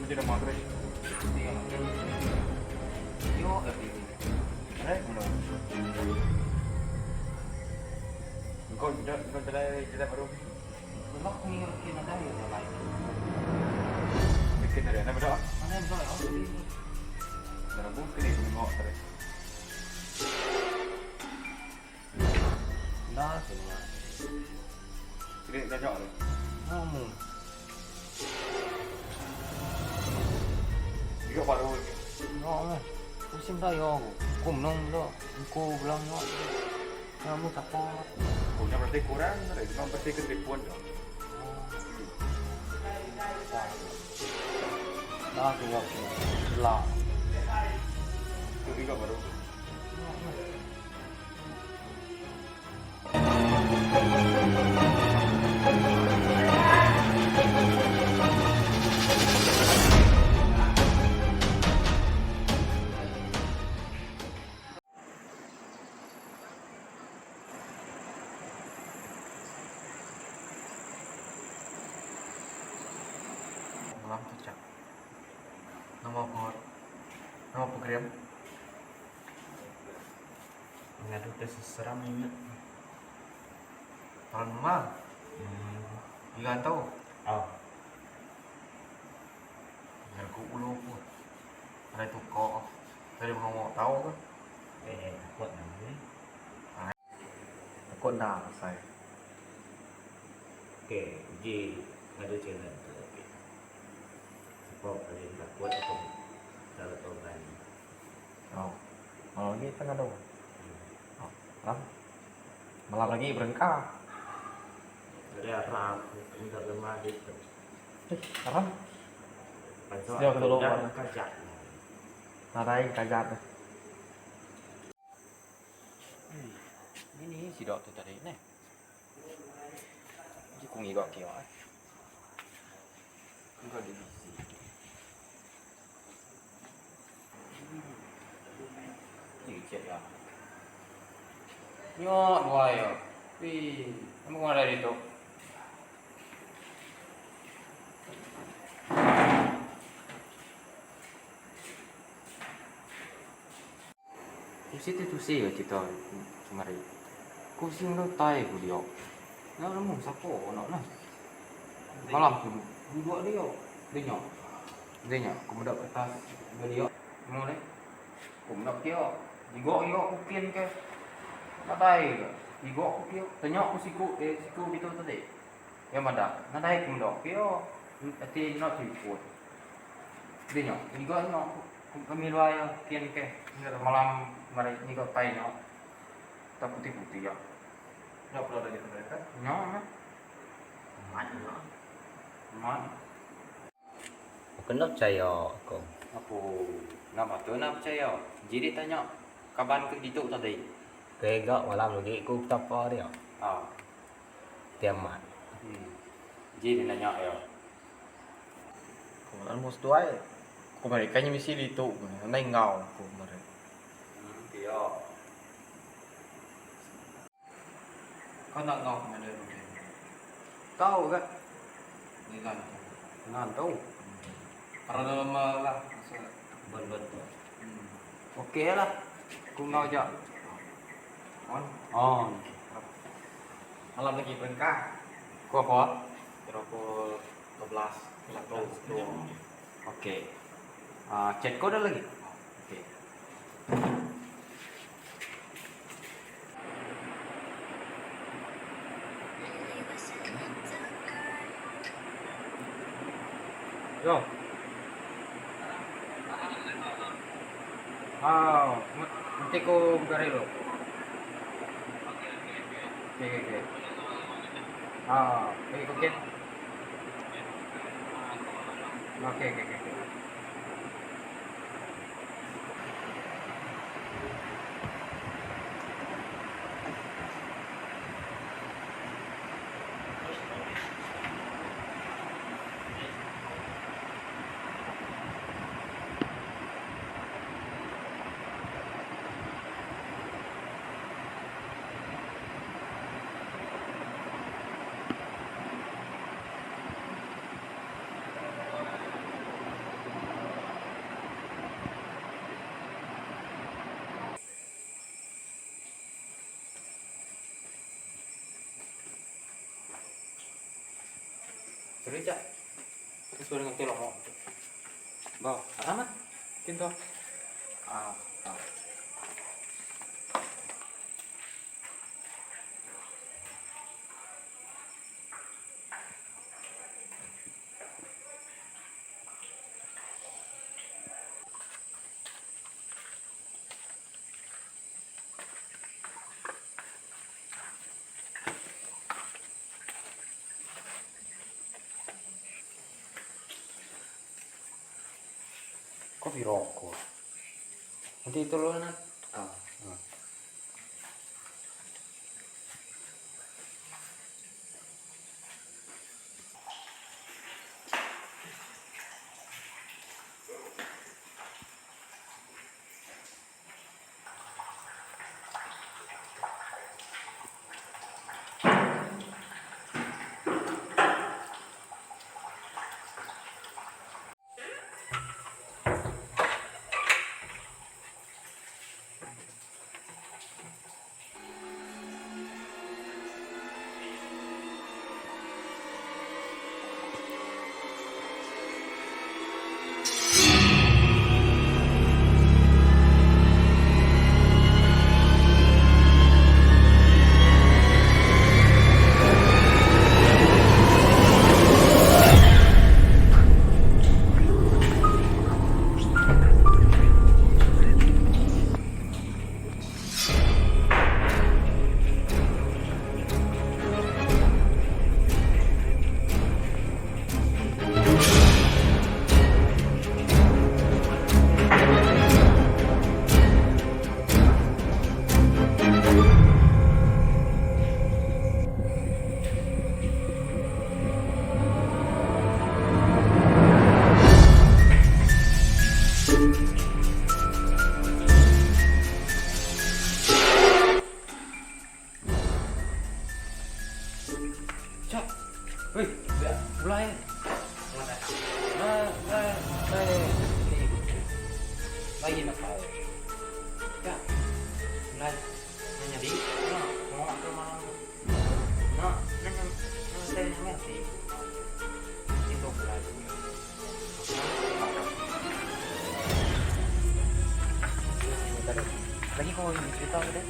Macam nama tu deh. Yo tapi. Ada mana? Kau kau jalan jalan baru. Lemak ni okey nak dah ya lain. Bikin ada nak berdoa. Mana yang berdoa? Dalam buku ni tengok tadi. Dah semua. Ini dah jauh ni. Kamu. Juga baru ni. No, no. Pusing dah yo. Aku menung dah. Aku bilang yo. Kamu tak apa. Kau nak berarti kurang, kau berarti ke telefon dah. Dah tengok. Lah. Tu juga baru. Malam tu cak. Nama apa? Nama program? Ngadu tes seram ini. Paranormal. Ikan tahu. Oh. Biar ku ulu pun. Ada tu kok. Tadi mau tahu ke? Eh, takut nanti. Takut dah saya. Okey, uji ngadu channel tu okey. Sebab ada yang takut atau kalau tahu berani. Oh. Malam lagi tengah dong. Oh, malam. Malam lagi berengkah. Ada ram, minta lemah gitu. Eh, haram. Pasal Sejauh ke tolong, dah Pak. kajak. Nadai kajat. Ini si dok tu tadi ni. Ji ku ngigak kia. Engkau di bisi. Ji cek ya. Nyok dua ya. Wi, kamu kau ada di tu. Tusi tu tusi ya cerita kemari. Kucing tu tai ku dia. Nak nemu siapa nak nah. Malam tu duduk dia. Dia nyok. Dia nyok ku mendak kertas dia. Mau ni. Ku mendak kia. Jigok yo ku kin ke. Nadai ke. Jigok ku kia. Tanyok ku siku eh siku gitu tadi. Yang mana? Nadai ku mendak kia. Ati nak telefon. Dia nyok. Jigok nyok kami luar ya kian ke. Malam mari ni kau tai nyok. Tak putih-putih ya. Enggak perlu ada gitu mereka. Nyok mah. Mana? Man. Aku nak percaya kau. Aku nak betul nak percaya. Jadi tanya kaban ke gitu tadi. Kegak malam lagi aku tapa dia. Ah. Tiamat. Jadi nanya ya. Kau malam mus tuai. Kau mereka ni mesti itu. Nai ngau ku mereka. Dia. Kau nak ngau ke mana mungkin? Tahu ke? Ni kan. Ngan tahu. Paranormal lah. Maksudnya. Betul. Okey lah. Ku ngau je. On. On. Malam lagi berengkah. Ku apa? Kira pukul 12. Satu. Dua. Okey. Ah, chat kau dah lagi? Okey. Yo. Ah, nanti kau buka dulu. Okey, okey, okey. Ah, okey, okey. Okey, okey, okey. Sorry cak. Sesuai dengan telok mo. Ba, aram ah. Kinto. Ah, ah. Kopi rokok. Nanti itu lo nak. Ah, ah. Cak. Woi, mulai. Nah, nah, nah. Lagi nak tahu. Cak. Mulai. Nanya di. Nah, mau ke mana? Nah, nanya, nanya ngerti. Itu mulai. Lagi kau cerita ke deh?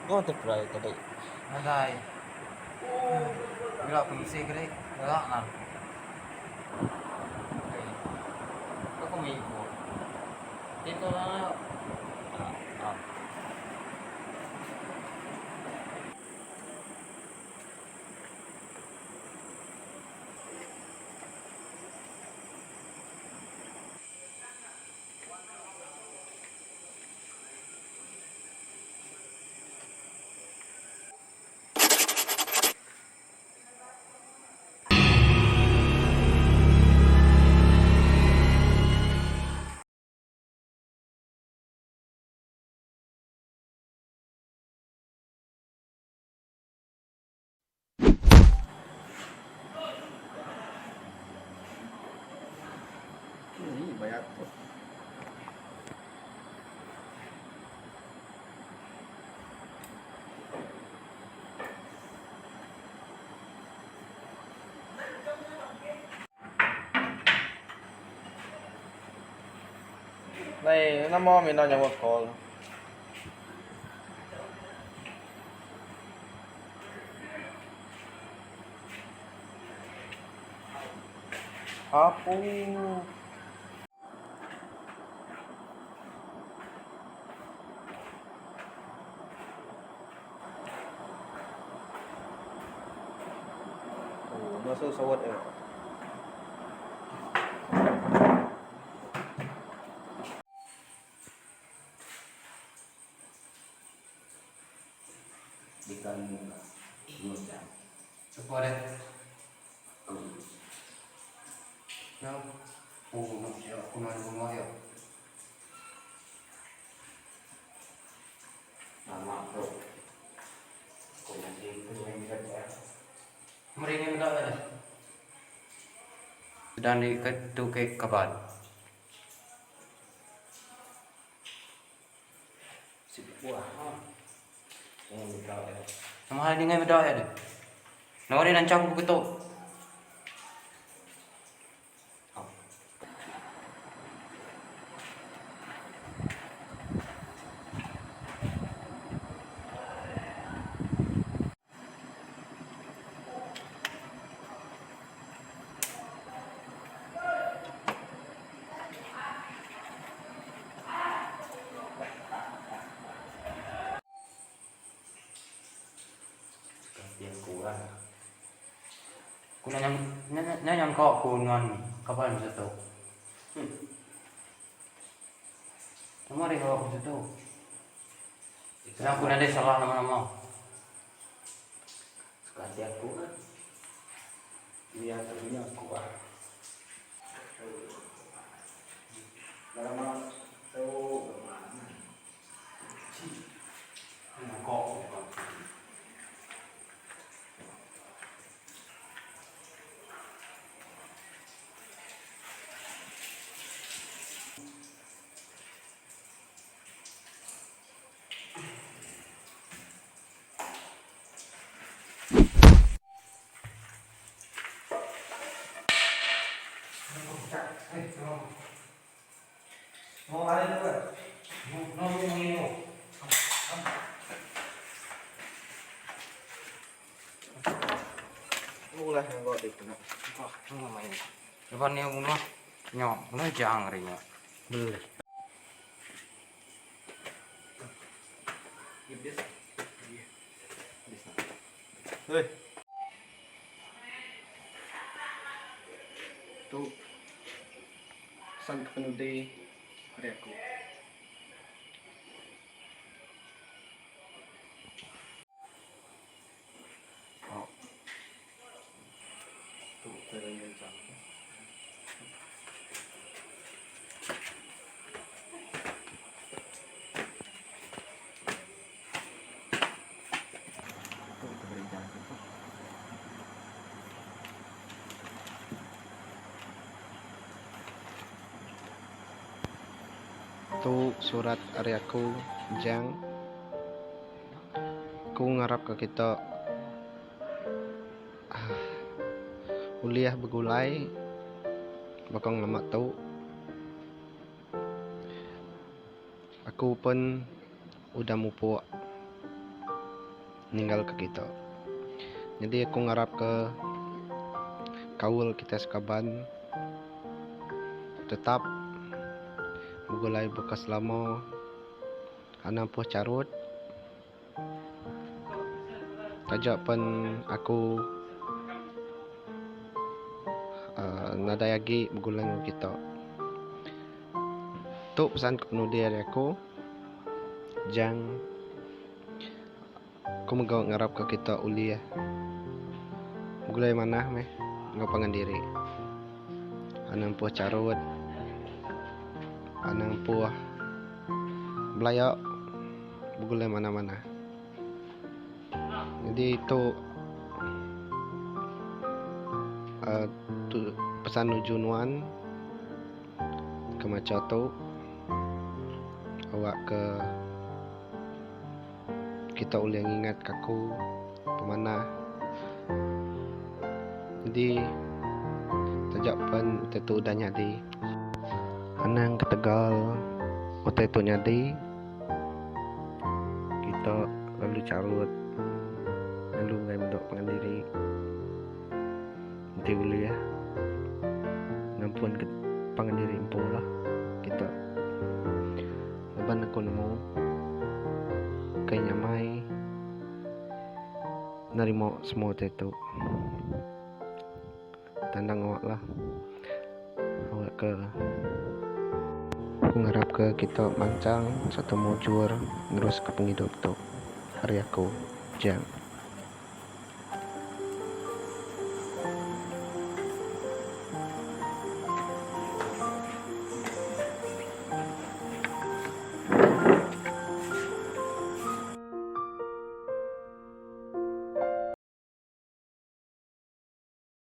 Kau terperai tadi. Nadai. Bila pengisi kali, galak nah. Kau kau minggu. Itu lah. Ah, ah. Ini banyak tu. Này, nama mina nyawa call. Apu. Oh, masuk sawat eh. Ikan muda. Siapa deh? No. Oh, no, ya, aku nak rumah ya. Meri ngai meda iya deh. Dan di ke tu ke kaban. Nama hal ni ngai meda iya deh. Nama deh nancang ku ketu. Ku nya nyangka ku nuan kaban masa tu. Nama deh gawa ku masa tu. Sedang aku nadai salah nama-nama. Suka ati aku lah. Iya tu nya aku ah. Lama tu Lepas ni bunuh nyok, bunuh jang hari nya. Boleh. Tu pesan ke penudi ari aku. Tu utai jang. Tu surat ari aku Jang. Aku ngarapka kita ulih begulai baka ngelama tu. Aku pen udah mupuk ninggalka kita. Nyadi aku ngarapka kaul kitai sekaban tetap begulai baka selama anang puh charut. Taja pen aku uhh nadai agi begulai enggau kita. Tu pesan ke penudi ari aku jang aku mega ngarap ka kita ulih begulai manah meh enggau pangan diri. Anang puh charut anang puh belaya. Begulai manah-manah. Jadi tu uhh tu pesan nuju nuan ke macha tu awak ke kita ulih ngingat ka aku pemanah. Jadi taja pen utai tu udah nyadi anang ketegal utai tu nyadi. Kita lalu charut lalu enggai meda pangan diri enti ulih ngampun ke pangan diri empu lah kita laban aku nemu kai nyamai nerima semua utai tu. Tandang awak lah. Awak ke aku ngarap ke kita mansang serta mujur nerus ke pengidup tu. Ari aku, Jang.